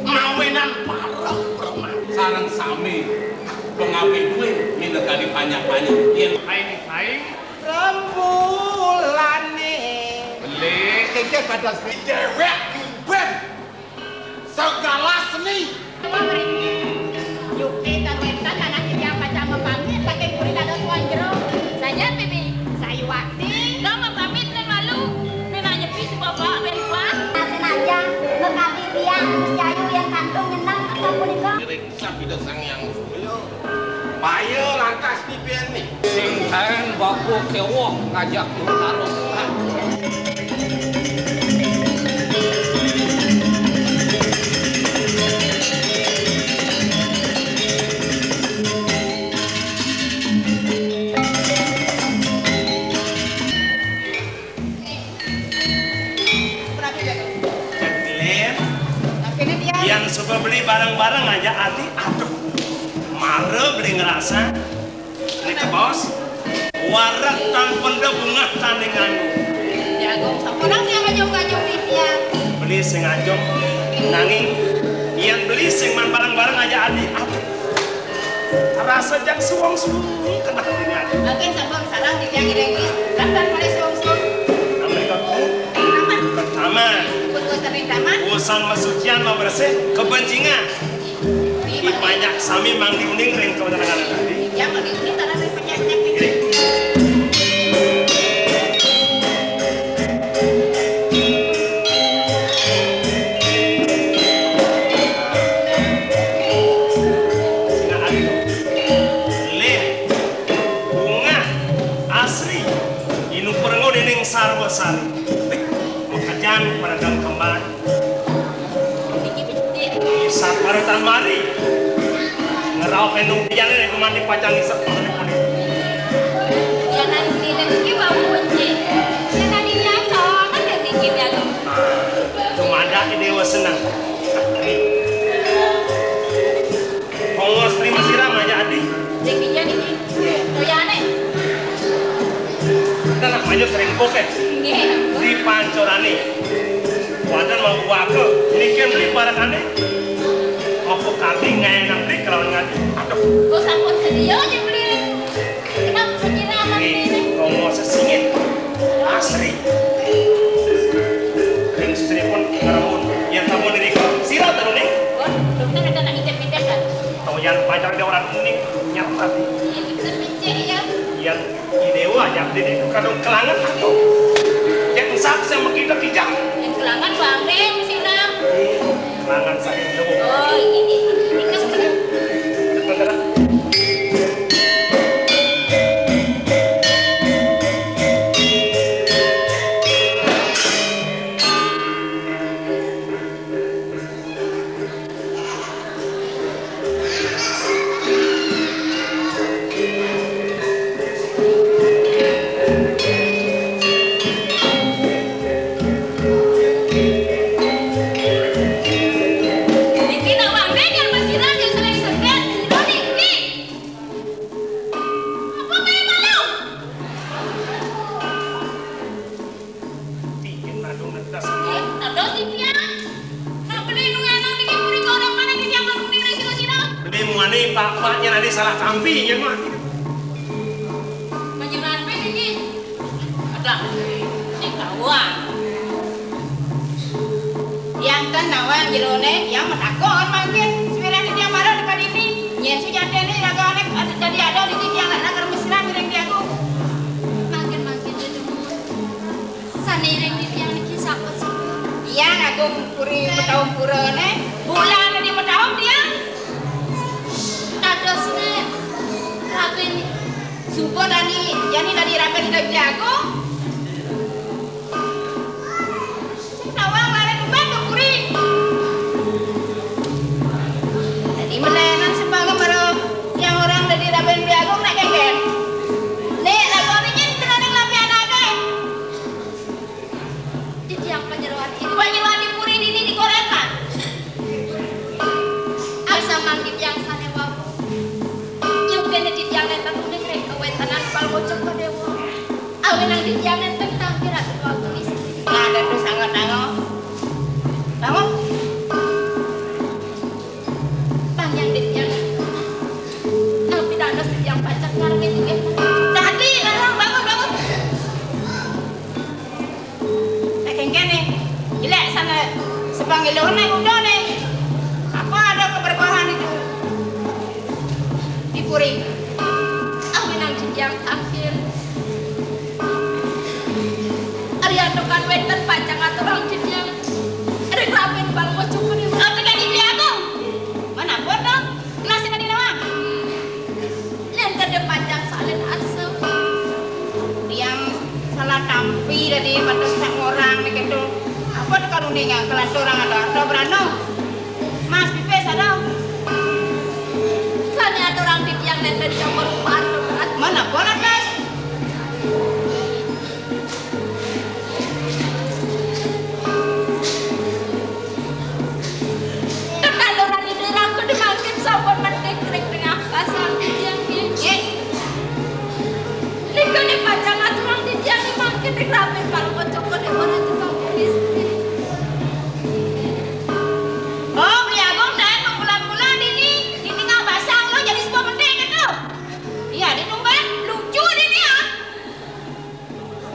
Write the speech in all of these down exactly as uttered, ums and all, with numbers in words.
Mawinan pareng preman. Sareng sami pengabdi dué minakadi panjak-panjak. Yén aing, aing Rembulané. Beli. Kéké pada déwék ngibén segala seni. Yukti karuétan anak titiang pacang mapamit, saking puri dados wong jero. Saja, Bibi. Sayuwakti. Dong mapamit, nén malu. Nén nyepi si Bapak, bén kuat. Nah, senajang, mekadi tiang, Gus Jayu yang kantun nyeneng, akan punika. Ngiring sab Ida Sang Hyang Surya. Baya lantas dipéné. Sing taén bapa kéwok ngajak Bintaro. Cék Lin, yén suba beli bareng-bareng aja ati, aduh, mara beli ngerasa. Né kabaos, wareg tan penda bungah tan ning nganggo. Jagung, sampunang tiang ngajum-ngajum titiang. Beli sing ngajum, nanging yén beli sing man bareng-bareng aja adi, aduh. Rasa jak suwung-suwung keneh dini adi. Mangkin sampun sareng titiang ngiring bis, daftar malih suwung-suwung. Amrih kaku. Pertama. Pertama. Pun boten ring taman. Urusan masucian, mabresih, kebencingan. Dipanjak sami mangdi uning ring kawentenan tadi. Ya, mangdi uning tanah ring panjak-panjak. Nggih. Sinah ari. Lih, bungah, asri, inukur ngo dening sarwa sari. Wih, makejang pada dang kembang. Isap baru tan mari. Ngeraup enung pian ini kuman dipacang isap. Pianan ini iki bau kunci. Pianan ini apa? Kan yang tinggi pianan. Cuma ada di Dewa Senang. Ongos terima sirah aja adi. Ring dija niki. Toyané. Kita nak maju sering kokek. Nggih. Di pancorane. Wadan mau buaka. Niki beli parakane. Apa kami ngaenang beli kelawan ngadi. Aduh. Kok sampun sedia aja beli. Kenapa sekira anak ini? Ongos sesingit. Asri. Ring sesini pun ngeramun. Yang kamu diri kau. Sirah terus nih. Wah, dokter ada nak ngintip-ngintip kan? Tau yan pacar dia orang kuning nyampat. Iya, bisa becek ya. Yan idewa aja, jadi itu kadang kelangan atau yang sab sama kita tidak. Yang kelangan bangke, Sinam. Kelangan sakit jauh. Oh, ini, ini kan. Tikin nadung nedas. Eh, dados tipian. Nah, beli nu enang tikin puri kodok mana tipian kodok ning sira-sira. Beli muani pak-paknya nanti salah tampi ya mah. Panjenengan pe niki. Ada. Sing kawuan. Yang ten nawang jerone, yang metakon mangkin. Sembilan tiang baru di padini. Nyen sujatene ragane ada jadi ada di tiang nak nakar mesra ngiring tiang. Mangkin-mangkin dedemun. Sane ring titiang niki sampun sibuk. Iya, Agung puri metaun purane. Bulan di metaun tiang. Dadosne rabi suba dani, yani dadi rabi dadi Agung. Sing nawang lare kubat ke puri. Dadi menenan sembaga mara yang orang dadi rabi dadi Agung nak kengken. Nek lagu ini nyen tenan ing lapian ake. Titiang panyeroan ini. Panyeroan di puri dini di Korétan. Asa mangkin yang sané wau. Yukene titiang nénten uning ring kawéntenan palwocok Padéwa. Awinang titiang nénten tangkir atuh wau tulis. Nah, dados sanget nango. Sepanggil orang naik kuda nih. Apa ada keberkahan itu? Di puri. Awinan titiang tangkil. Ari antukan wénten pacang aturang titiang. Ring rapin balwa cukuni. Oh, tekan Ibli Agung. Mana pun dong? Kelas yang di nawang. Nénten dé pacang salin arsa. Tiang salah tampi tadi, pantes tak ngorang nih gitu. Apa tuh kalau nih nggak kelas orang ada, ada berano? Mas, pipis ada. Sané aturang titiang nénten coba rupa anu, Mas. Mana bola, Mas? Tetanduran Ida Ratu mangkin sampun mending ring tengah pasar titiang nggih. Nggih. Nika ne pacang aturang titiang mangkin ring rapin para kocok ne ora sampun istri. Oh, Beli Agung, daé pembulan-bulan ini di tengah basang lo jadi sebuah penting gitu. Iya, di tumben lucu dini ya.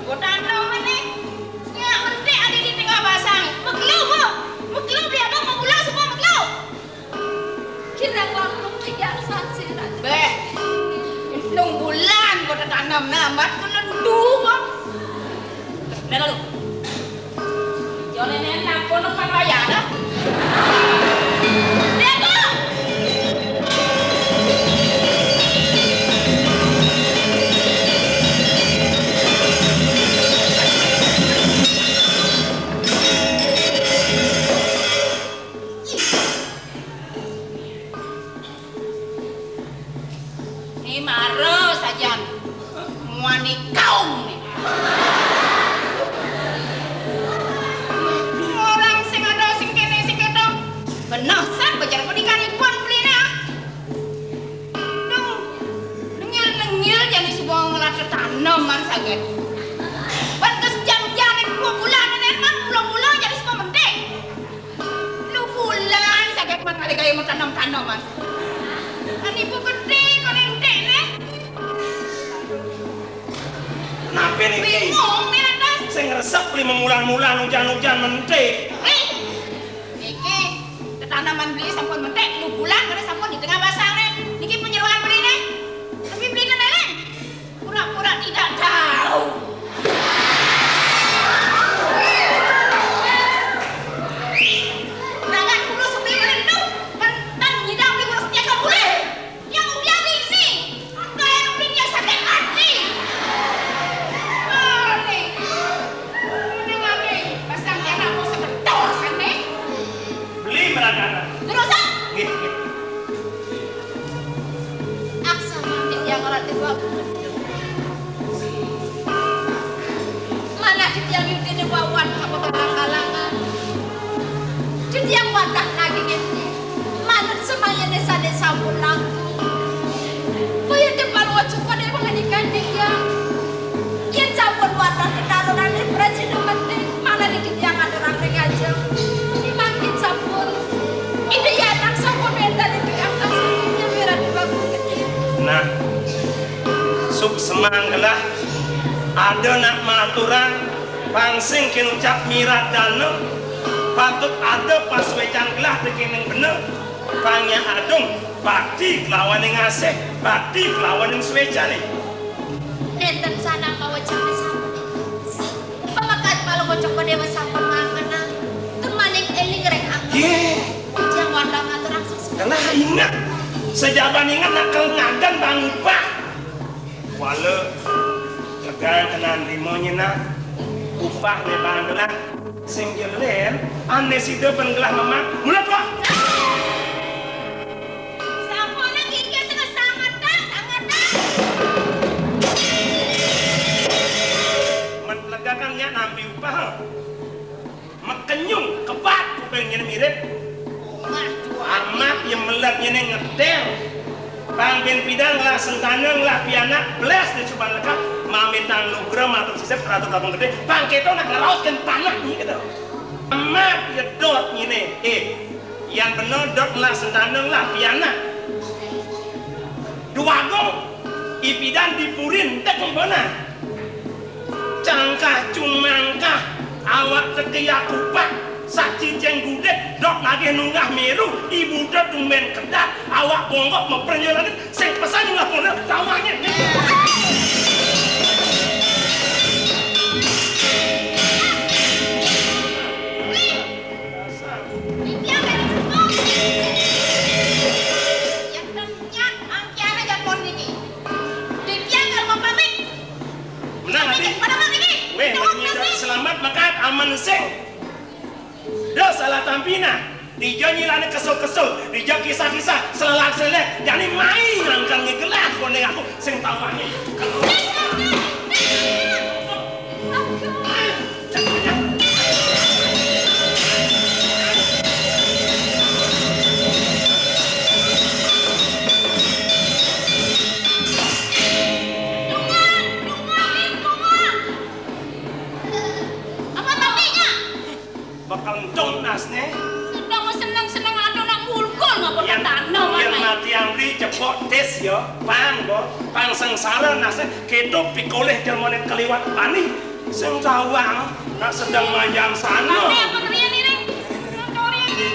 Kota Andro mana? Nya mentik ada di tengah basang. Meklo, Bu. Meklo, Beli Agung mau pulang semua meklo. Kira bang tiga saksi. Beh. Nung bulan kota tanam namat kena dua. Dah lalu. Jolenen ampun, nang payah dah. Bego! Ni mara sajan muani kaum ni. Orang sing ada sing kene sing keto. Benah san bajar pendidikan ibuan beli ni, ah. Dung, nengil-nengil jani suba ngelah tetaneman saget. Ban kesejam-jam dua bulan ni, man, mula-mula jani suba mentik. Lu bulan saget man kali gaya mau tanam-tanaman. Kan ibu gede kau nentek ne. Kenapa ni, Ki? Bingung ni lantas. Sing resep li memulan-mulan, ujan-ujan mentik. Eh, niki tetanaman beli sampun mentik, lu bulan kada sampun di tengah basang ne. Niki penyeruan beli ne. Tapi beli ne leleng. Pura-pura tidak tahu. Jangan dulu sepi beli itu. Mentang nyidang beli ulah setia kau boleh. Yang udah bini, apa yang bini yang sakit hati? Mati. Ini mati. Pasang dia nak mau sebentar sana. Beli meragana. Terus, ah? Nggih, nggih. Aksa mati yang ora tiba. Manah titiang yudine wawan kapakarang-kalangan. Titiang wadah nagingin manut semayane sane sampun langkung. Kaya tepal wacukane pangandikan titiang. Yen sampun wadah ketarunane prasida penting, manane titiang aturang ring ajeng. Mangkin sampun. Ida ya anak sampun wenten ing tengah pasar titiang wirat bagus gede. Nah, suksemang gelah ada nak maturang pang sing kinucap mirat dana, patut ada pasuecan gelah tekening bener, pangnya adung bakti kelawaning asih, bakti kelawaning suecane. Nenten sanang mawecane sampun. Pamekat malu kocok dewa sampun mangkena, temaning eling reng angkep. Ye. Ujang wanda maturang sukses. Gelah inget, sejaban inget nak kelengadan bang upah. Wala, tegang kena nerima nyena. Upah ne bang gelah. Sing jeler, ane sida ben gelah memak. Mula tua. Sampun nang inggih sing sangetan, sangetan. Men plegakan nyak nampi upah. Mekenyung kebat kuping nyene mirip. Amat ye melet nyene ngetel. Pang bin pidan ngelah sentana ngelah pianak belas di cuban lekah mamitang nugra matur sisip ratu tabung gede. Pang keto nak ngerautkan tanah ni keto. Amat ye dot nyene. Eh, yang bener dot ngelah sentana ngelah pianak. Duagung ipidan dipurin tek ibana. Cangkah cumangkah awak teke ya kupak, Agih nunggah milu, ibuné tumbén kedat, awak bongkok meprénjol langit, sing pesan nunggah pondok, tawangé. Menang, Adi. Wéh, selamat, makat, aman, sing. Dah salah tampina. Dija nyilani kesul-kesul, dija kisah-kisah, selelak-selelek. Jani mai ngangkang ngegelah kondeng aku sing tawangé. Apa tadinya? Bakal entong nasné. Sedang seneng-seneng ada nak mulkul ngapa. Yén, kata anak yén mana? Mati amri cepok tis ya, pang, bo, pang sengsara nasné, kéto pikolih jelmané kaliwat bani. Sing tawang, nak sedang manjang sana. Bani apa rian ini? Yang corian ini.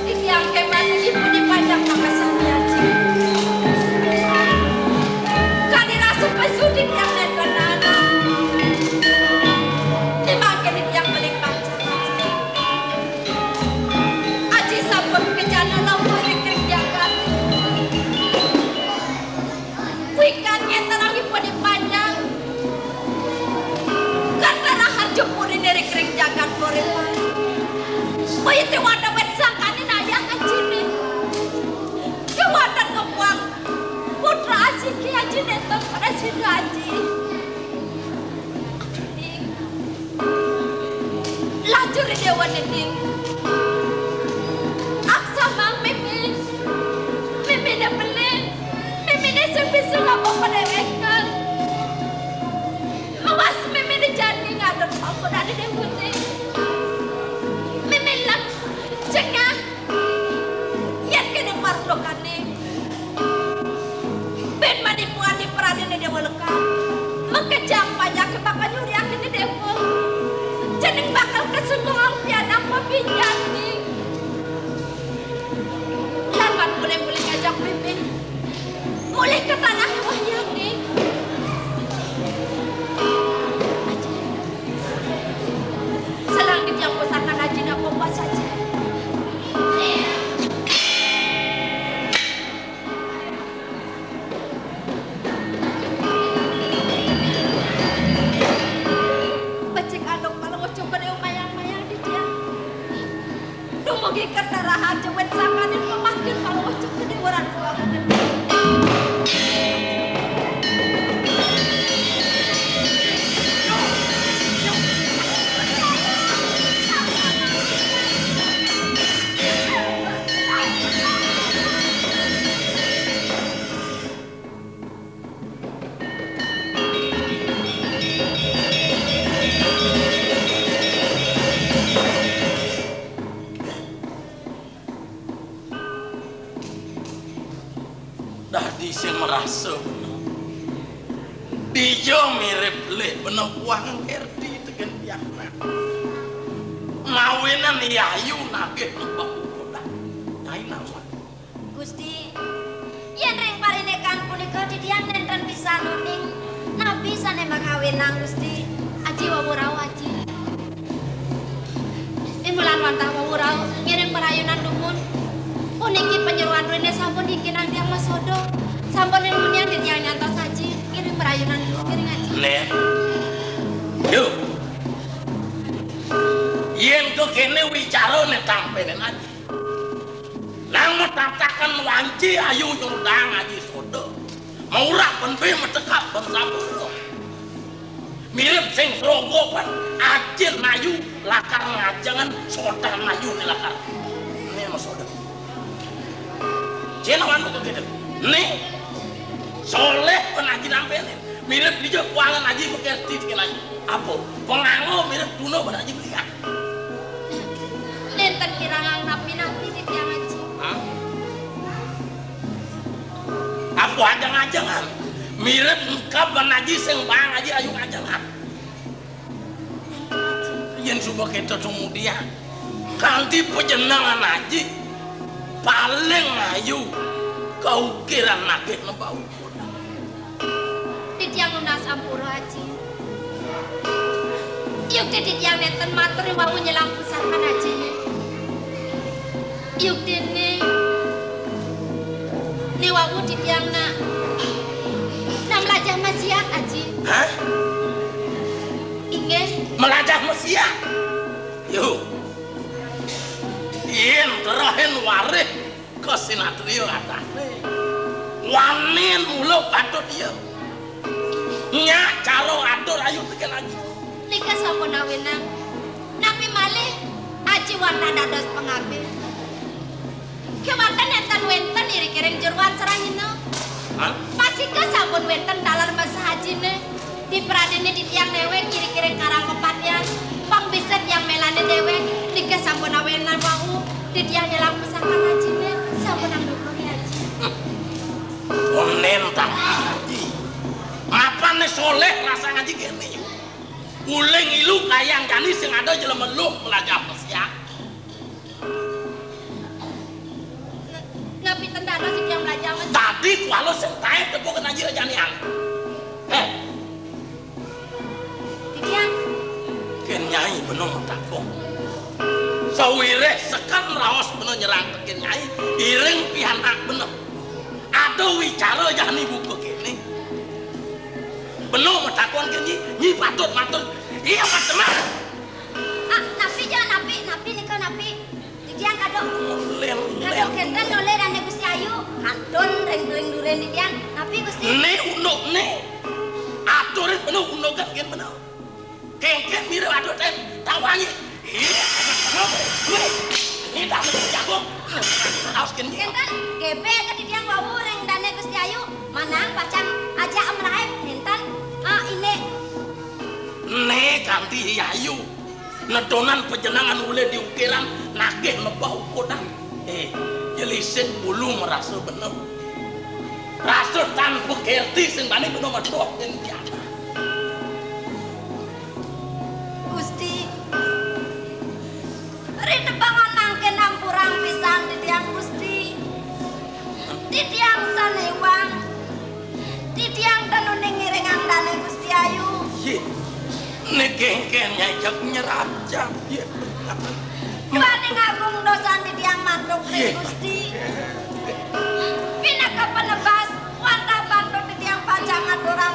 Titiang kémawon niki pun dipandang makasami, Aji. Kadi rasa pesu titiang nénten nanem. Di mangkin titiang beli panjang, Aji. Aji sampun kejana lampah ring jagat. Wikan ngéntenang ipun panjang. Karna raharja puriné ring jagat Pariman. Boya té wantah wit sangkaning ayah ajiné. Kéwanten ngembuang putra asiki ajiné, Tan Prasida, Aji. Lajur déwa niki. Aksamang mimih. Mimihné beli. Mimihné sing bisa ngapa padéwékan. Awas mimihné jani ngadep apa dadi déwa niki. Mimih lek cengah. Yén kéné parlokané, bén madipuan di pradiné Déwa Lekah. Makejang panjaké bakal nyuriakiné déwa. Cening bakal kasengguhang pianak pabinjani. Lamun boleh-boleh ngajak mimih. Mulih ka tanah wahyuné. Selang di tiang pusaka aji nak kompas aja. Becik anu pala ngucap pada mayang-mayang di tiang. Dumugi kerta raharja wit sangkaning pamangkin pangwajib gedé waran kuangan. Rasa bener. Dija mirip lih bener kuang Kerti tekén pianak. Mawinan Yayu nagih nembak utudan. Nyai nawang. Gusti, yén ring parindikan punika titiang nénten pisan uning napi sané makawinang, Gusti. Aji wau rauh, Aji. Ing bulan wantah wau rauh, ngiring marayunan dumun. Puniki panyeroan riné sampun dingkinang tiang masoda. Sampun ring munian titiang nyantos, Aji. Ngiring marayunan dumun, ngiring, Aji. Lén. Yuk. Yén kéné wicarané tampénin, Aji. Nang matatakan wanci ayu nyudaang aji soda. Maurah ben bé matekap ben sampura. Mirip sing srogopan ajin ayu lakar ngajengan sodan ayu né lakar. Né masoda. Cén wan kéto. Né soléh ben aji nampénin. Mirip dija kuangan aji makerti tekén ayu. Apa? Panganggo mirip tuna ben aji beliak. Nénten kirangan napi-napi titiang, Aji. Hah? Apa ajeng-ajengan? Mirip engkab ban aji sing baang aji ayu ngajengan. Yén suba kéto tumudian, kanti pajenengan aji paling ayu kaukiran nagih nembau. Titiang nunas ampura, Aji. Yukti titiang nénten matur wau nyelang pusaka Ajiné. Yuktiné, né wau titiang nak, nak mlajah maksiat, Aji. Hah? Inggih. Mlajah maksiat? Yo. Yén terehin warih kasinatria adaté. Wanin mula patut ia. Nyak cara atur ayu tekén aji. Nika sampun awinang. Napi malih aji wantah dados pangabih? Kémanten nénten wénten iring-iring jeroan sarahina. Hah? Pasika sampun wénten taler mesah ajiné. Dipradéné titiang néwék iring-iring karang kepatihan. Pang bisa tiang mélané déwék, nika sampun awénan wau. Titiang nyelang pusaka ajiné, sampun angduka aji. Onen tapi aji. Mapan né soléh rasa ngaji kéné. Uling ilu kayang jani sing ada jelema luh mlajah maksiat. Napi ten dados titiang mlajah maksiat? Tadi kuala sing taib tepukin aji janian. Héh. Titiang. Kén Nyai bena matakon. Sawiréh sekar raos bena nyerang tekén Nyai, iring pianak bena. Ada wicara jani buka kéné. Bena matakon kén Nyi, Nyi patut matur. Iya, Mas Semar. Ah, napi ja, napi, napi nika, napi? Titiang kado. Lén, kado lén. Kénten nolih dané Gusti Ayu. Kantun ring during duren titiang. Napi Gusti? Né unduk né. Aturin bena undukan kén bena. Kéngkén mirip aduh ten. Tawangi. Iya. Ini dah jagung. Awas kén dia. Kénten, gébé ka titiang wau ring dané Gusti Ayu. Manang pacang ajak meraib. Kénten. Ah, ini. Né kanti Ayu. Nedonan pajenengan ulih diukiran nagih nebah ukudan. Eh, jelisin bulu merasa bener. Rasa tan pekerti sing bani bener medok ning jagat. Gusti, ri tebangan mangkin ampurang pisan titiang Gusti. Titiang sané iwang. Titiang ten uning ngiringang dané Gusti Ayu. Yé, né kéngkén Nyai jak nyerajang. Yé. Duaning agung dosan titiang mantuk ring Gusti. Pinaka penebas, wantah bantuk titiang pacang ngaturang